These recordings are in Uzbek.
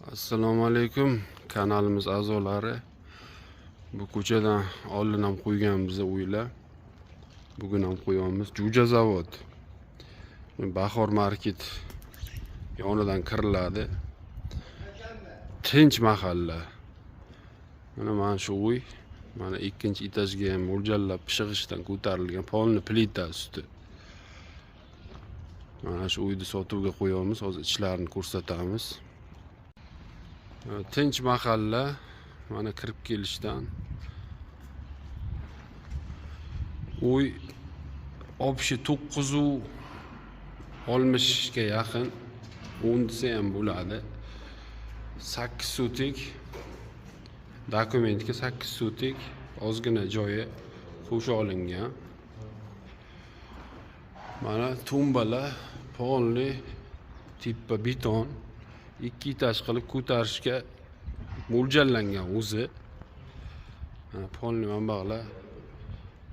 Assalomu alaykum kanalimiz a'zolari. Bu ko'chadan oldin ham qo'yganmiz uylar. Bugun ham qo'yamiz. Jo'ja zavod. Bahor market yonidan kiriladi. Tinch mahalla. Mana shu uy. Mana ikkinchi etajga ham mo'ljallab pishig'ishdan ko'tarilgan polni plita usti. Mana shu uyni sotuvga qo'yamiz. Hozir ichlarini ko'rsatamiz. Tinch mahalla. Mana kirib kelishdan uy общий 960 ga yaqin, 10 desa ham bo'ladi. 8 sotik, dokumentga 8 sotik, ozgina joyi qo'sha olingan. Mana tumbalar polni tepa beton, 2 etaj qilib ko'tarishga mo'ljallangan o'zi. Mana polni manbaqlar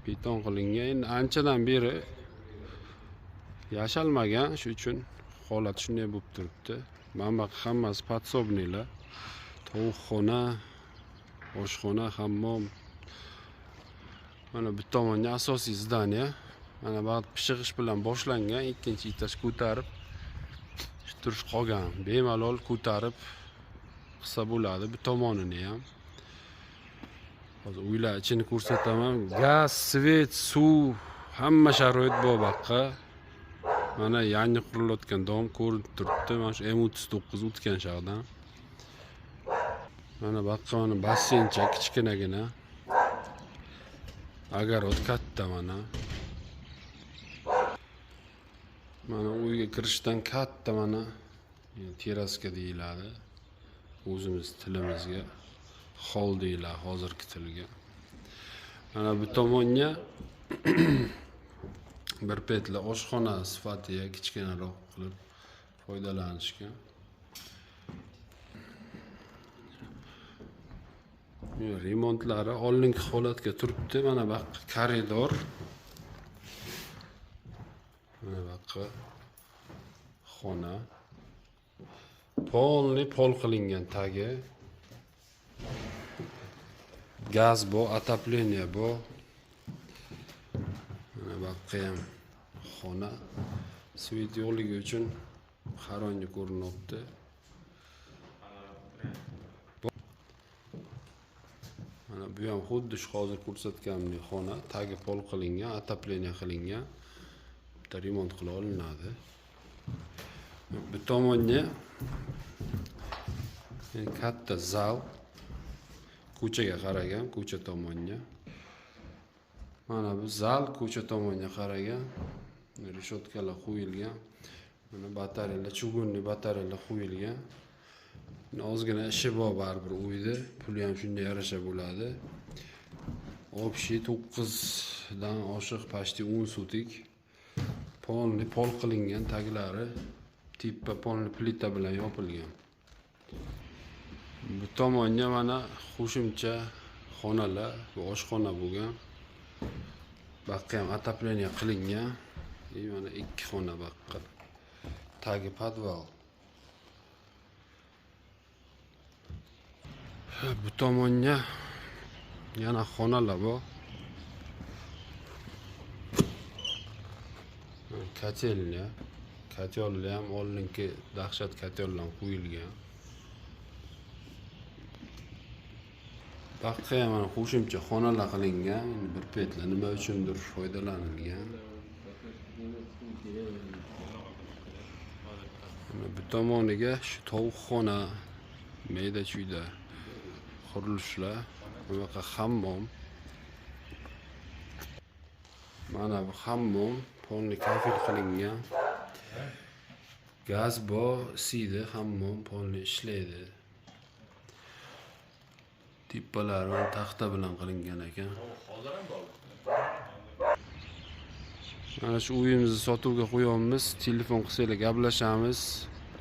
beton qilingan. Endi anchadan beri yashalmagan, shu uchun holat shunday bo'lib turibdi. Manba hammasi подсобныйlar. Tovuqxona, oshxona, hammom. Mana bu tomonda asosiy zdание. Mana bu pishig'ish bilan boshlangan, ikkinchi etaj ko'tarib turish qolgan. Bemalol ko'tarib qilsa bo'ladi bu tomonini ham. Hozir uylar ichini ko'rsataman. Gaz, svet, suv, hamma sharoit bor bu yoqqa. Mana yangi qurilayotgan dom ko'rinib turibdi. Mana shu M39 o'tgan shahdan. Mana bu yoqqa mana basseyncha kichkinagina. Огород katta mana. Mana uyga kirishdan katta mana teraska deyiladi. O'zimiz tilimizga hol deyiladi hozirgi tilga. Mana bu tomonga bir paytlar oshxona sifatida kichkinaroq qilib foydalanishgan. Remontlari oldingi holatga turibdi. Mana bu koridor. Mana bu xona. Polni pol qilingan tagi. Gaz bor, отопление bor. Mana bu yoqqa ham xona. Svet yo'qligi uchun qorong'i ko'rinyapti. Mana bu ham xuddi shu hozir ko'rsatganimdek xona, tagi pol qilingan, отопление qilingan. Bitta remont qila olinadi. Bu tomonga katta zal, ko'chaga qaragan, ko'cha tomonga. Mana bu zal ko'cha tomonga qaragan, reshotkalar qo'yilgan. Mana batareyalar, chugunli batareyalar qo'yilgan. Ozgina ishi bor baribir uyda, puli ham shunga yarasha bo'ladi. Общий 9 dan oshiq, почти 10 sotik. Polni pol qilingan taglari tepa polni plita bilan yopilgan. Bu tomonga mana qo'shimcha xonalar, bu oshxona bo'lgan. Bu yoqqa ham отопление qilingan. Mana 2 xona bu yoqqa. Tagi podval. Bu tomonga yana xonalar bor. Kotelня. Kotellar ham oldingi dahshat kotellar qo'yilgan. Bu yoqqa ham mana qo'shimcha xonalar qilingan. Endi bir paytlar nima uchundir foydalanilgan. Mana bu tomoniga shu tovuqxona, mayda-chuyda qurilishlar, bu yoqqa hammom. Mana bu hammom polni kafel qilingan. Gaz bor, isiydi, hammom polni ishlaydi. Tepalari taxta bilan qilingan ekan. Mana shu uyimizni sotuvga qo'yamiz. Telefon qilsanglar gaplashamiz.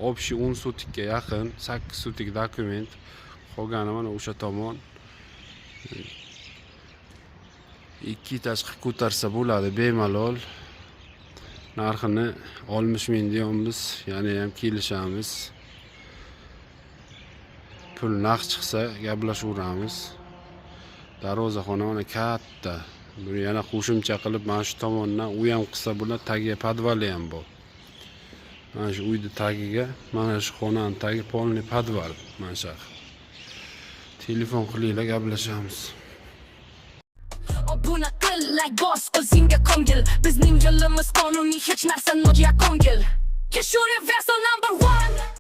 Общий 10 sotikka yaqin, 8 sotik dokument. Qolgani mana o'sha tomon. 2 etaj qilib ko'tarsa bo'ladi bemalol. Narxini 60 ming deyapmiz, yana ham kelishamiz. Pul naqd chiqsa, gaplashaveramiz. Darvozaxona mana katta. Buni yana qo'shimcha qilib, mana shu tomondan uy ham qilsa bo'ladi, tagiga podvali ham bor. Mana shu uyni tagiga, mana shu xonani tagi полный podval mana shu yoq. Telefon qilinglar, gaplashamiz. Obuna qil, like bos, o'zingga ko'ngil. Bizning yo'limiz qonuniy, hech narsa nojo'ya ko'ngil. Cash Universal number one.